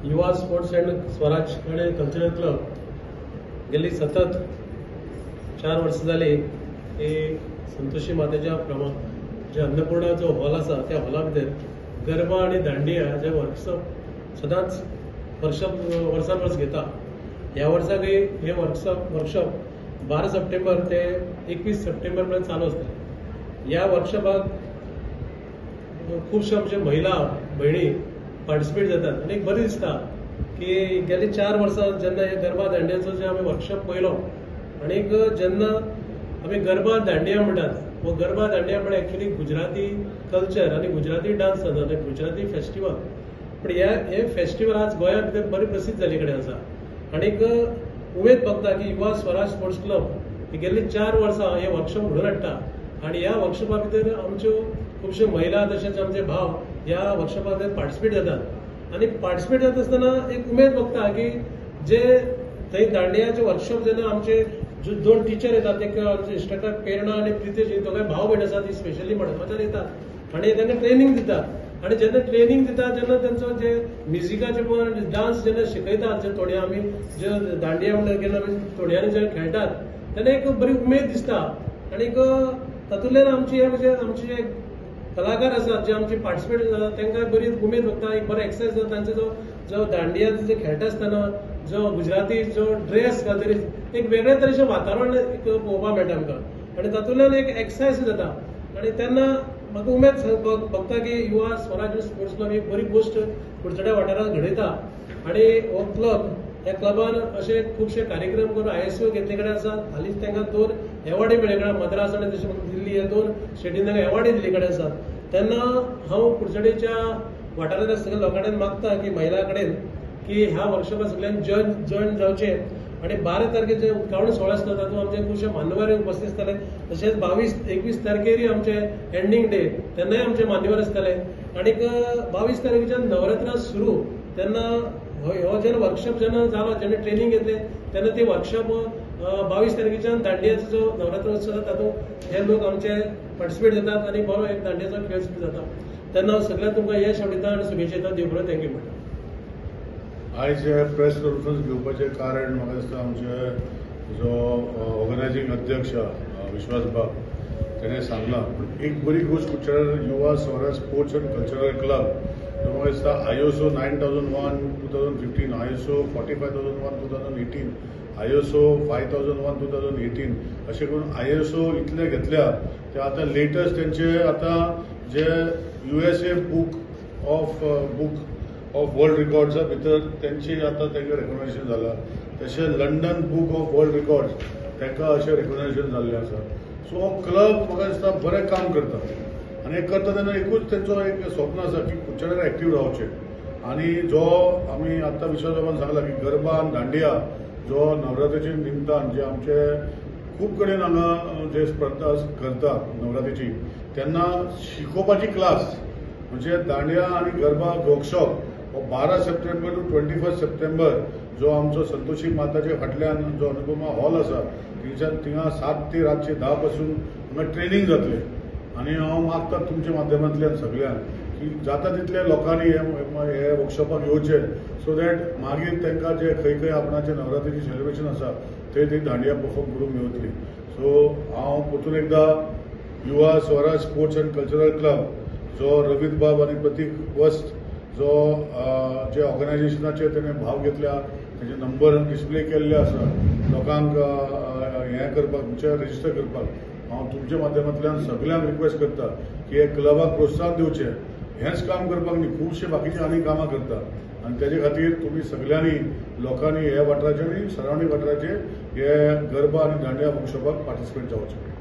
युवा sports and स्वराज आनी cultural club गेली सतत 4 वर्सां जाली की संतोषी मातेच्या प्रमाण जे अन्नपूर्णा जो हॉल आसा त्या हॉला भितर गरबा आनी दांडिया जे वर्कशॉप सदांच वर्सान वर्स घेता. ह्या वर्साकय हे वर्कशॉप 12 सप्टेंबर ते 21 सप्टेंबर पर्यंत चालू आसतले. ह्या वर्कशॉपाक खुबश्यो आमच्यो महिला भयणी पार्टिसिपेट जातात आनी एक बरें दिसता की गेली 4 वर्सां जेन्ना हे गरबा दांडियाचो जे आमी वर्कशॉप पळयलो आनीक जेन्ना आमी गरबा दांडिया म्हणटात, हो गरबा दांडिया म्हळ्यार एक्चुअली गुजराती कल्चर आनी गुजराती डान्स जाता आनी गुजराती फेस्टिवल. पूण हे फेस्टिवल आज गोंया भितर बरें प्रसिद्ध जाल्ले कडेन आसा आनीक उमेद भोगता की युवा स्वराज स्पोर्ट्स क्लब ही गेल्ली 4 वर्सां हे वर्कशॉप घडोवन हाडटा आनी ह्या वर्कशॉपा भितर आमच्यो खुबश्यो महिला तशेंच आमचे भाव ह्या वर्कशॉपा भितर पार्टिसिपेट जातात आनी पार्टिसिपेट जाता आसतना एक उमेद भोगता की जे थंय दांडियाचे वर्कशॉप जेन्ना आमचे जो 2 टिचर येतात, एक आमचे इन्स्ट्रक्टर प्रेरणा आनी प्रितेश, ही दोगांय भाव भयण आसात, ती स्पेशली मडगांवच्यान येतात आनी तांकां ट्रेनींग दितात आनी जेन्ना ट्रेनींग दितात तेन्ना तेंचो जे म्युजिकाचे पण डान्स जेन्ना शिकयतात, जे थोडे आमी जे दांडिया म्हणटा जेन्ना आमी थोड्यांनी जे खेळटात तेन्ना एक बरी उमेद दिसता आनीक तातूंतल्यान आमची हे म्हणजे आमचे जे कलाकार आसात जे आमचे पार्टिसिपेट जातात तांकां बरी उमेद भोगता, एक बरो एक्सरसायज जाता. तांचो जो जो दांडिया जे खेळटा आसतना जो गुजराती जो ड्रेस घालतरी एक वेगळे तरेचें वातावरण एक पळोवपाक मेळटा आमकां आनी तातूंतल्यान एक एक्सरसायज जाता आनी तेन्ना म्हाका उमेद भोगता की युवा स्वराज स्पोर्ट्स क्लब एक बरी गोश्ट कुडचड्या वाठारांत घडयता आनी हो क्लब ह्या क्लबान अशे खुबशे कार्यक्रम करून ISO घेतले कडेन आसात. हालींच तांकां 2 एवॉर्डय मेळ्ळे कडेन, मद्रास आनी तशें दिल्ली ह्या 2 स्टेटीन तांकां एवॉर्डय दिल्ले कडेन आसात. तेन्ना हांव कुडचडेच्या वाठारांतल्या सगळ्या लोकां कडेन मागता की महिलां कडेन की ह्या वर्कशॉपाक सगळ्यांनी जॉयन जावचें आनी 12 तारखेचे उक्तावण सुवाळो आसता तातूंत आमचे खुबशे मान्यवर उपस्थित आसतले, तशेंच 22-21 तारखेरय आमचे एंडींग डे तेन्नाय आमचे मान्यवर आसतले आनीक 22 तारखेच्यान नवरात्रां सुरू तेन्ना हो जेन्ना वर्कशॉप जेन्ना जालो, जेन्ना ट्रेनींग घेतलें तेन्ना ते वर्कशॉप 22 तारखेच्यान दांडियाचो जो नवरात्र उत्सव जाता तातूंत हे लोक आमचे पार्टिसिपेट जातात आनी बरो एक दांडियाचो खेळ सुरू जाता. तेन्ना हांव सगळ्यांक तुमकां यश आवडटा आनी शुभेच्छा दिता. देव बरें, thank you म्हणटा. आयज हे प्रेस कॉन्फरन्स घेवपाचें कारण म्हाका दिसता आमचे जो ऑर्गनायझींग अध्यक्ष विश्वास बाब तेणें सांगलां. पूण एक बरी गोश्ट कुडचड्यार Yuva Swaraj sports and cultural club जो म्हाका दिसता ISO 9001 2015, ISO 45001 2018, ISO 5001 2018 अशें करून ISO इतले घेतल्या ते आतां लेटस्ट तेंचे आतां जे USA book of world रिकॉर्ड्सा भितर तेंची आतां तांकां रेकॉग्नायझेशन जालां, तशें London book of world records तांकां अशें रेकॉग्नायझेशन जाल्लें आसा. सो हो क्लब म्हाका दिसता बरें काम करता आनी हें करता तेन्ना एकूच तेंचो एक स्वप्न आसा की कुडचड्यार एक्टीव रावचें आनी जो आमी आतां विश्वास बाबान सांगला की गरबा आनी दांडिया जो नवरात्रीचे निमतान जे आमचे खूब कडेन हांगा जे स्पर्धा करता नवरात्रीची तेन्ना शिकोवपाची क्लास म्हणजे दांडिया आनी गरबा वर्कशॉप हो 12 सप्टेंबर टू 21 सप्टेंबर जो आमचो संतोषी माताचे फाटल्यान जो अनुपमा हॉल आसा थंयच्यान थिंगा 7 ते रातचे 10 पासून हांगा ट्रेनींग जातलें आनी हांव मागता तुमच्या माध्यमांतल्यान सगळ्यांक की जाता तितल्या लोकांनी हे वर्कशॉपाक येवचें सो that मागीर तांकां जे खंय खंय आपणाचे नवरात्रीचें सेलिब्रेशन आसा थंय थंय दांडिया परफॉर्म करूंक मेवतली. सो हांव परतून एकदां Yuva Swaraj sports and cultural club जो रवींद्र बाब आनी प्रतीक वस्त जो जे ऑर्गनायझेशनाचे तेणें भाग घेतल्या तेजे नंबर डिस्प्ले केल्ले आसा लोकांक हें करपाक म्हणजे रजिस्टर करपाक हांव तुमच्या माध्यमांतल्यान सगळ्यांक रिक्वेस्ट करता की हे क्लबाक प्रोत्साहन दिवचें. हेंच काम करपाक न्ही, खुबशे बाकीचे आनी कामां करता आनी तेजे खातीर तुमी सगळ्यांनी लोकांनी ह्या वाठाराचे आनी सरावंडींग वाठाराचे हे गरबा आनी दांडिया वर्कशॉपाक पार्टिसिपेट जावचें.